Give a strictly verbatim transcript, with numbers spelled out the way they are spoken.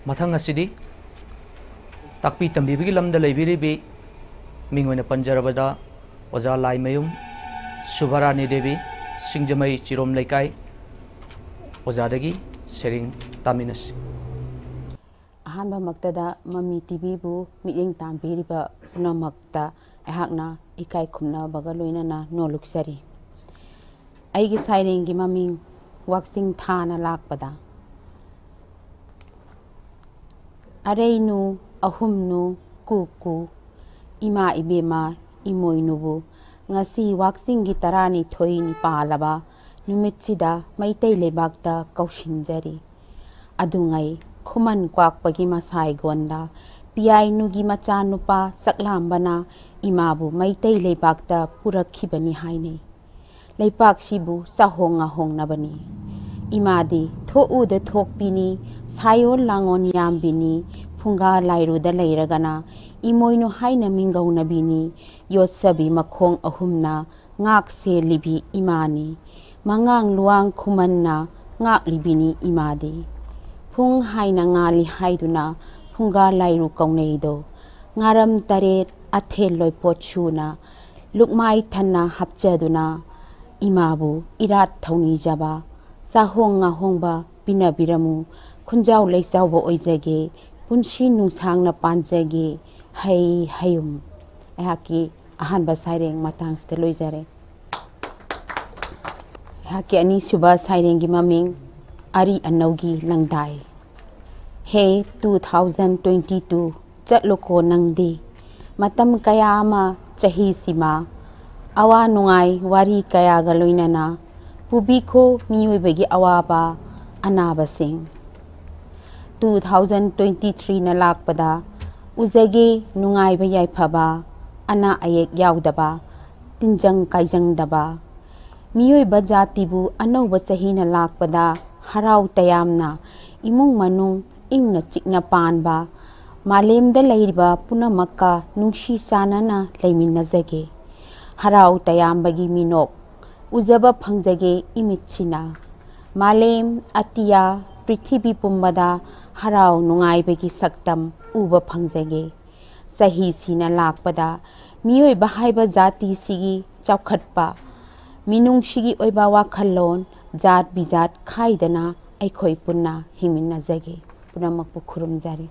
ꯃꯊꯪ ꯑꯁꯤꯗꯤ ꯇꯥꯛꯄꯤ ꯇꯝꯕꯤꯕꯒꯤ ꯂꯝꯗ ꯂꯩꯕꯤꯔꯤꯕꯤ ꯃꯤꯡ ꯑꯣꯏꯅ ꯄꯟꯖꯔꯕꯗ ꯑꯣꯖꯥ ꯂꯥꯏꯃꯌꯨꯝ ꯁꯨꯚꯥꯔꯥꯅꯤ ꯗꯦꯕꯤ, ꯁꯤꯡꯖꯃꯩ ꯆꯤꯔꯣꯝ ꯂꯩꯀꯥꯏ, ꯑꯣꯖꯥꯗꯒꯤ ꯁꯩꯔꯦꯡ ꯇꯥꯃꯤꯟꯅꯁꯤ꯫ ꯑꯍꯥꯟꯕꯃꯛꯇꯗ ꯃꯃꯤ ꯇꯤꯚꯤꯕꯨ ꯃꯤꯠꯌꯦꯡ ꯇꯥꯡꯕꯤꯔꯤꯕ ꯄꯨꯝꯅꯃꯛꯇ ꯑꯩꯍꯥꯛꯅ ꯏꯀꯥꯏ ꯈꯨꯝꯅꯕꯒ ꯂꯣꯏꯅꯅ ꯅꯣꯜꯂꯨꯛꯆꯔꯤ꯫ ꯑꯩꯒꯤ ꯁꯩꯔꯦꯡꯒꯤ ꯃꯃꯤꯡ ꯋꯥꯛꯆꯤꯡ ꯊꯥꯅ ꯂꯥꯛꯄꯗ꯫ ꯑꯔꯩꯅꯨ, ꯑꯍꯨꯝꯅꯨ, ꯀꯨ ꯀꯨ, ꯏꯃꯥ ꯏꯕꯦꯝꯃ ꯏꯃꯣꯏꯅꯨꯕꯨ ꯉꯁꯤ ꯋꯥꯛꯆꯤꯡꯒꯤ ꯇꯔꯥꯅꯤꯊꯣꯏꯅꯤ ꯄꯥꯜꯂꯕ ꯅꯨꯃꯤꯠꯁꯤꯗ ꯃꯩꯇꯩ ꯂꯩꯕꯥꯛꯇ ꯀꯧꯁꯤꯟꯖꯔꯤ꯫ ꯑꯗꯨꯉꯩ ꯈꯨꯃꯟ ꯀ꯭ꯋꯥꯛꯄꯒꯤ ꯃꯁꯥꯏꯒꯣꯟꯗ ꯄꯤꯌꯥꯏꯅꯨꯒꯤ ꯃꯆꯥꯅꯨꯄꯥ ꯆꯥꯛꯂꯥꯝꯕꯅ ꯏꯃꯥꯕꯨ ꯃꯩꯇꯩ ꯂꯩꯕꯥꯛꯇ ꯄꯨꯔꯛꯈꯤꯕꯅꯤ ꯍꯥꯏꯅꯩ꯫ ꯂꯩꯄꯥꯛꯁꯤꯕꯨ ꯆꯥꯍꯣꯡ ꯉꯥꯍꯣꯡꯅꯕꯅꯤ꯫ ꯏꯃꯥꯗꯤ ꯊꯣꯛꯎꯗ ꯊꯣꯛꯄꯤꯅꯤ, ꯁꯥꯏꯑꯣꯟ ꯂꯥꯡꯑꯣꯟ ꯌꯥꯝꯕꯤꯅꯤ, ꯐꯨꯡꯒꯥ ꯂꯥꯏꯔꯨꯗ ꯂꯩꯔꯒꯅ ꯏꯃꯣꯏꯅꯨ ꯍꯥꯏꯅ ꯃꯤꯡꯒꯧꯅꯕꯤꯅꯤ, ꯌꯣꯠꯁꯕꯤ ꯃꯈꯣꯡ ꯑꯍꯨꯝꯅ ꯉꯥꯛ ꯁꯦꯜꯂꯤꯕꯤ ꯏꯃꯥꯅꯤ꯫ ꯃꯉꯥꯡ ꯂꯨꯋꯥꯡ ꯈꯨꯃꯟꯅ ꯉꯥꯛꯂꯤꯕꯤꯅꯤ ꯏꯃꯥꯗꯤ꯫ ꯐꯨꯡ ꯍꯥꯏꯅ ꯉꯥꯜꯂꯤ ꯍꯥꯏꯗꯨꯅ ꯐꯨꯡꯒꯥ ꯂꯥꯏꯔꯨ ꯀꯧꯅꯩꯗꯣ꯫ ꯉꯥꯔꯝ ꯇꯔꯦꯠ ꯑꯊꯦꯜ ꯂꯣꯏꯄꯣꯠ ꯁꯨꯅ ꯂꯨꯛꯃꯥꯏ ꯊꯟꯅ ꯍꯥꯞꯆꯗꯨꯅ ꯏꯃꯥꯕꯨ ꯏꯔꯥꯠ ꯊꯧꯅꯤꯖꯕ ꯆꯥꯍꯣꯡ ꯉꯥꯍꯣꯡꯕ ꯄꯤꯅꯕꯤꯔꯝꯃꯨ꯫ ꯈꯨꯟꯖꯥꯎ ꯂꯩꯆꯥꯎꯕ ꯑꯣꯏꯖꯒꯦ, ꯄꯨꯟꯁꯤ ꯅꯨꯡꯁꯥꯡꯅ ꯄꯥꯟꯖꯒꯦ, ꯍꯩ ꯍꯌꯨꯝ꯫ ꯑꯩꯍꯥꯛꯀꯤ ꯑꯍꯥꯟꯕ ꯁꯩꯔꯦꯡ ꯃꯇꯥꯡꯁꯤꯗ ꯂꯣꯏꯖꯔꯦ꯫ ꯑꯩꯍꯥꯛꯀꯤ ꯑꯅꯤꯁꯨꯕ ꯁꯩꯔꯦꯡꯒꯤ ꯃꯃꯤꯡ ꯑꯔꯤ ꯑꯅꯧꯒꯤ ꯂꯪꯗꯥꯏ꯫ ꯍꯦ two thousand twenty two, ꯆꯠꯂꯣꯀꯣ ꯅꯪꯗꯤ꯫ ꯃꯇꯝ ꯀꯌꯥ ꯑꯃ ꯆꯍꯤꯁꯤꯃ ꯑꯋꯥ ꯅꯨꯡꯉꯥꯏ ꯋꯥꯔꯤ ꯀꯌꯥꯒ ꯂꯣꯏꯅꯅ ꯄꯨꯕꯤꯈꯣ ꯃꯤꯑꯣꯏꯕꯒꯤ ꯑꯋꯥꯕ ꯑꯅꯥꯕꯁꯤꯡ꯫ Two thousand twenty threeꯅ ꯂꯥꯛꯄꯗ ꯎꯖꯒꯦ ꯅꯨꯡꯉꯥꯏꯕ ꯌꯥꯏꯐꯕ, ꯑꯅꯥ ꯑꯌꯦꯛ ꯌꯥꯎꯗꯕ, ꯇꯤꯟꯖꯪ ꯀꯥꯏꯖꯪꯗꯕ꯫ ꯃꯤꯑꯣꯏꯕ ꯖꯥꯇꯤꯕꯨ ꯑꯅꯧꯕ ꯆꯍꯤꯅ ꯂꯥꯛꯄꯗ ꯍꯔꯥꯎ ꯇꯌꯥꯝꯅ ꯏꯃꯨꯡ ꯃꯅꯨꯡ ꯏꯪꯅ ꯆꯤꯛꯅ ꯄꯥꯟꯕ, ꯃꯥꯂꯦꯝꯗ ꯂꯩꯔꯤꯕ ꯄꯨꯝꯅꯃꯛꯀ ꯅꯨꯡꯁꯤ ꯆꯥꯟꯅꯅ ꯂꯩꯃꯤꯟꯅꯖꯒꯦ꯫ ꯍꯔꯥꯎ ꯇꯌꯥꯝꯕꯒꯤ ꯃꯤꯅꯣꯛ ꯎꯖꯕ ꯐꯪꯖꯒꯦ ꯏꯃꯤꯠꯁꯤꯅ꯫ ꯃꯥꯂꯦꯝ ꯑꯇꯤꯌꯥ ꯄ꯭ꯔꯤꯊꯤꯕꯤ ꯄꯨꯝꯕꯗ ꯍꯔꯥꯎ ꯅꯨꯡꯉꯥꯏꯕꯒꯤ ꯁꯛꯇꯝ ꯎꯕ ꯐꯪꯖꯒꯦ꯫ ꯆꯍꯤꯁꯤꯅ ꯂꯥꯛꯄꯗ ꯃꯤꯑꯣꯏꯕ ꯍꯥꯏꯕ ꯖꯥꯇꯤꯁꯤꯒꯤ ꯆꯥꯎꯈꯠꯄ, ꯃꯤꯅꯨꯡꯁꯤꯒꯤ ꯑꯣꯏꯕ ꯋꯥꯈꯜꯂꯣꯟ, ꯖꯥꯠ ꯕꯤꯖꯥꯠ ꯈꯥꯏꯗꯅ ꯑꯩꯈꯣꯏ ꯄꯨꯟꯅ ꯍꯤꯡꯃꯤꯟꯅꯖꯒꯦ꯫ ꯄꯨꯝꯅꯃꯛꯄꯨ ꯈꯨꯔꯨꯝꯖꯔꯤ꯫